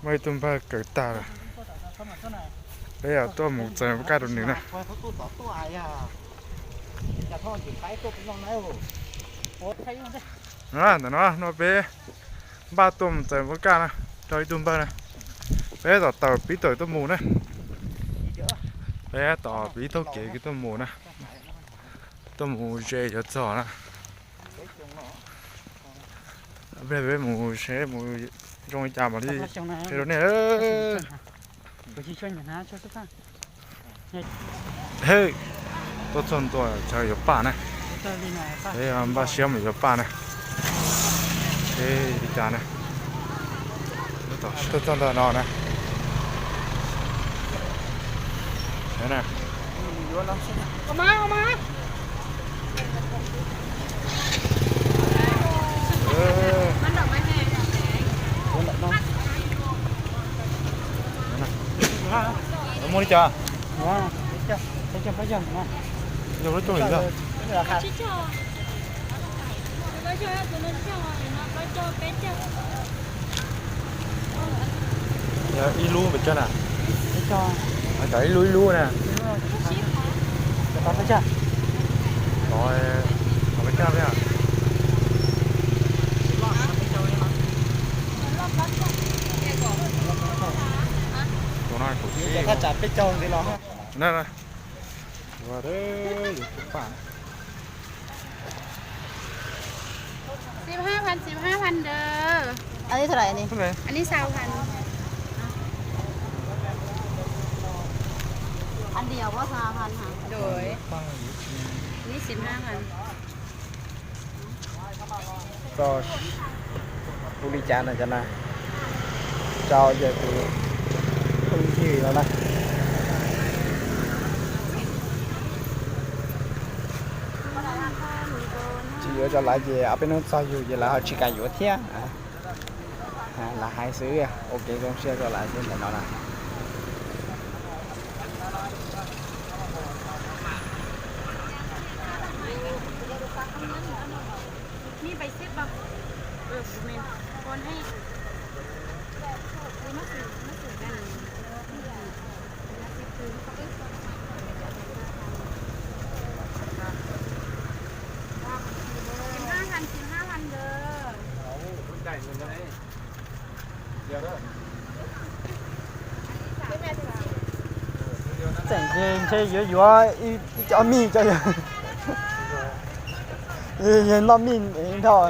Muaj ib tug npawg kawm tag lawm, peb tuaj mus txais npab kaj rau nws na. Ntawm no no peb npaj tuaj mus txais npab kaj na, rau ib tug npawg na. Peb tom tawm pib tawm tuaj mus na. Peb tom pib taug kev tuaj mus na. Tuaj mus ze yuav txog na. Peb mus seb mus zoo li cas mam li qhia rau nej. Tuaj txog ntua chaw yuav paj na. Npaj siab mus yuav paj na. Seb li cas na. Tuaj txog ntawm no na. Muaj li cas? Yog lub tuaj li ntag. Yog ib lub pes tsawg na? Cov ib lub ib lub na. Pes tsawg? Tus no kaum tsib. Ua, yuav paj. Siv hab phan, siv hab phan ntawd. Anib thaum lais ni? Anib xaus phan. Anib xaus phan ha. Anib siv hab phan. Ua li cas no cov na, rau yawg tus phooj ywg no na. Tsis yuav rau lawv ces ob peb hnub txog yug ces lawv ho tsis kam yuav thiab. Lawv hais xwb, ua kev zoo siab rau lawv xwb ntawm no na. Tseem ntshe yuav yuav ib co mij, yog noj mij dhau.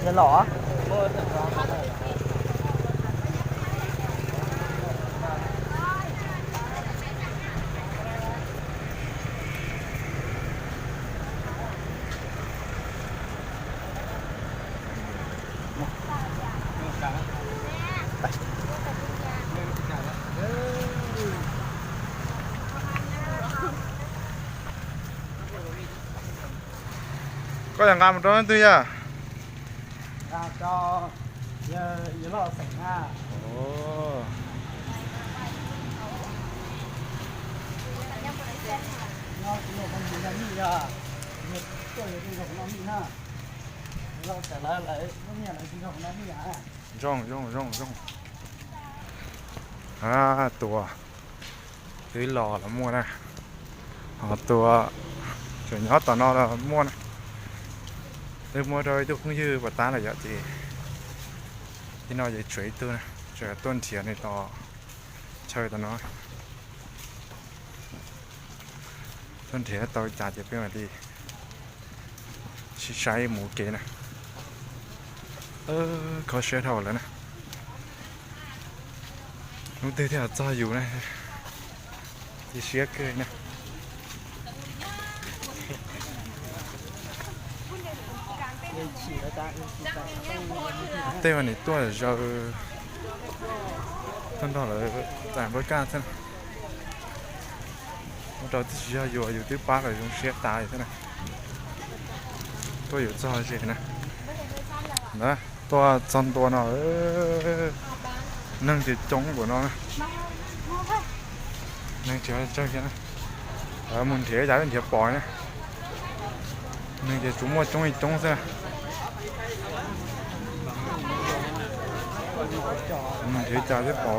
Yog los? Koj yog nqa mus rau leej twg yog? Zoo zoo zoo zoo. Tua twb los los muaj na, ho tua tseem nyob tom no los muaj na. Twb muab rau ib tug phooj ywg puas tab lawm yom, ces tim no ces tshuav ib tug na, tseem tuaj nrhiav nws tom chaw tom no. Tuaj nrhiav tau cas ces peb mam li sib saib mus ua ke na. Kho siab dhau lawm na. Hnub twg thiaj txog yus na. Cia siab kawg na. Tej uas nws tuaj zaws tuaj nrog lawv txais npab kaj xwb. Ua rau twb tsis yog yus, yus twb pab lawv zoo siab tas li thiab na. Tuaj yuav txog ze na. Ntawd, Tuaj txog ntua no, neeg ces coob npaum no na. Neeg tsis tsawg thiab na. Mus nrhiav cas nrhiav pom na. Neeg ces tsuas muaj coob li coob xwb na. Mus nrhiav cas thiaj pom.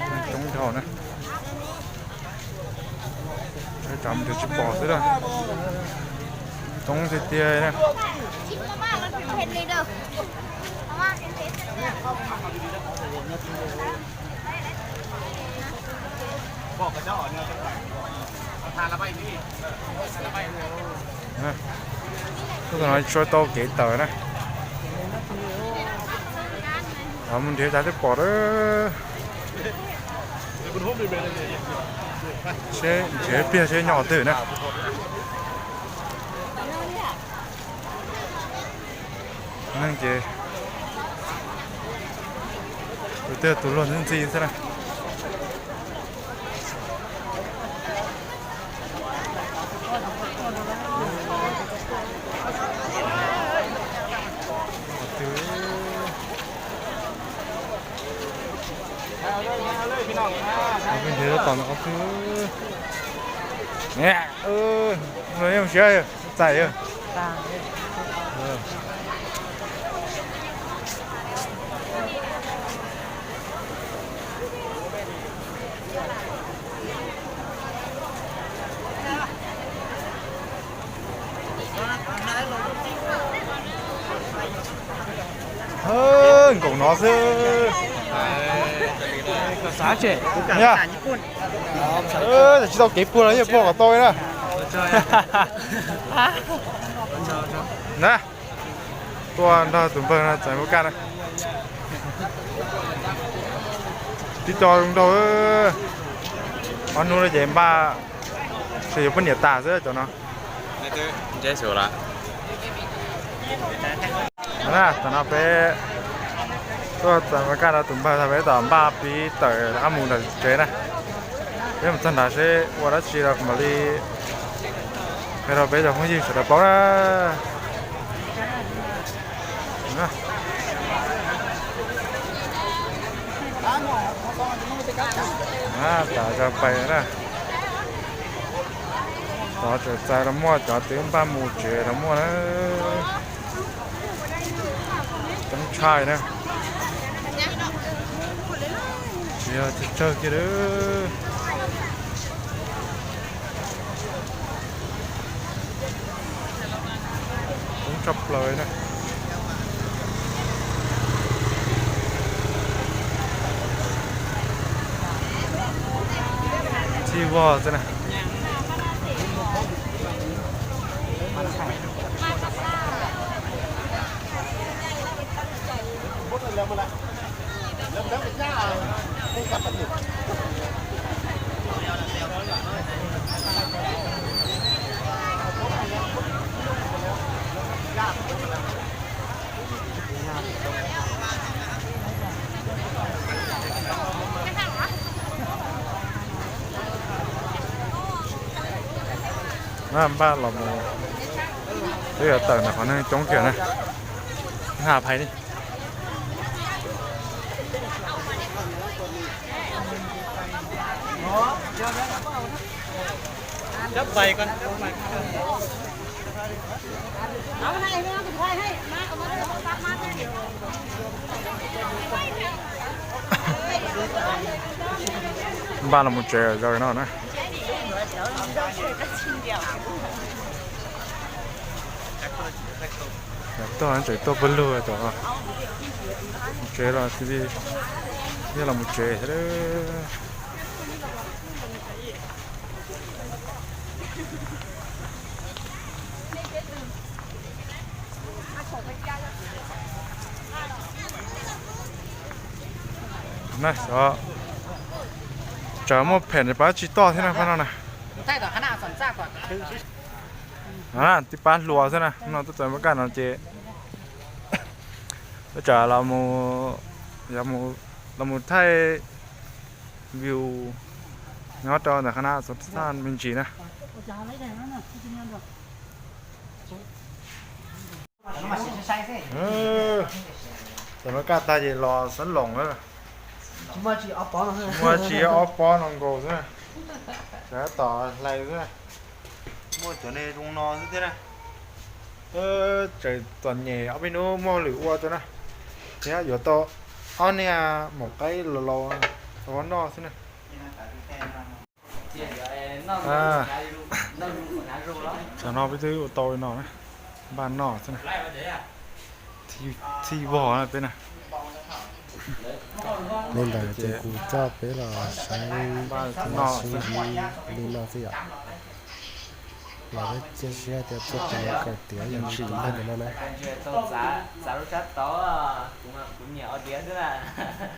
Neeg coob dhau na. Tsam mus nrhiav tsis pom xwb na. Coob tiag tiag na. Tus no tshua tau kev tawm na. Mus nrhiav cas thiaj pom a. Seb nrhiav pliag seb nyob qhov twg na. Neeg ces tus twg tus luag ntxhi ntxhi xwb na. Peb nrhiav tab tom no qhov twg. Nws yeej siab txais. Nkaum no xwb. Tsis tau kev puag los yeej puag kom tau na. Na, tuaj nrog tus npawg no txais npab kaj na. Tib co zoo nraug. Ob hnub no ces npaj se yuav poj niam tas xwb cov no. Tam no peb tuaj txais npab kaj rau tus npawg, peb tom npaj pib tawm rov qab mus nram tsev na. Peb mus txog nrad seb ua dab tsi los mam li qhia rau peb cov phooj ywg sawv daws paub na. Tam zog pais na. Cov tseem txais los muaj, cov twb npaj mus tsev los muaj na. Coob tshaj na. Tsis yog tsawg kiag lawm. Coob tshaj plaws na. Txhij vog xwb na. Npaj los mus, twb yuav tawm ntawm qhov neeg coob kiag na. Ha phais li. Npaj los mus tsev zaum no na. Tog tseem tuaj pawg lug cov tsev los thiaj los mus tsev thiab. Tsam muaj phem pab tsis toj thiab na pab no na. Tib pab hluas xwb na, no tuaj txais npab kaj no ces ua tsam los mus thaij view nyob rau ntawm qhab nab xov thaj me ntsis na. Thaum no kaj tag ces los xab loos na. Muaj tsis ob pob no nkaus xwb na. Tab tom hlais xwb na. Muaj cov ne zoo no xwb thiab na. Tseem txom nyem ob peb hnub muaj hauj lwm ua tau na. Thiab yuav tau ob niag maum qaib laus laus rau noj xwb na. Tam no peb twb ua tau li no na, npaj noj xwb na. Txhij vog na peb na. Li ntawd ces kuv coj peb los saib npaj noj sib xwb, ntsib li no xwb yom. Los peb cia siab tias txoj kev kawm tiav yog tus npaj ntawm no na. Txav lub sab tod, kuv nyiam ua diav xwb na.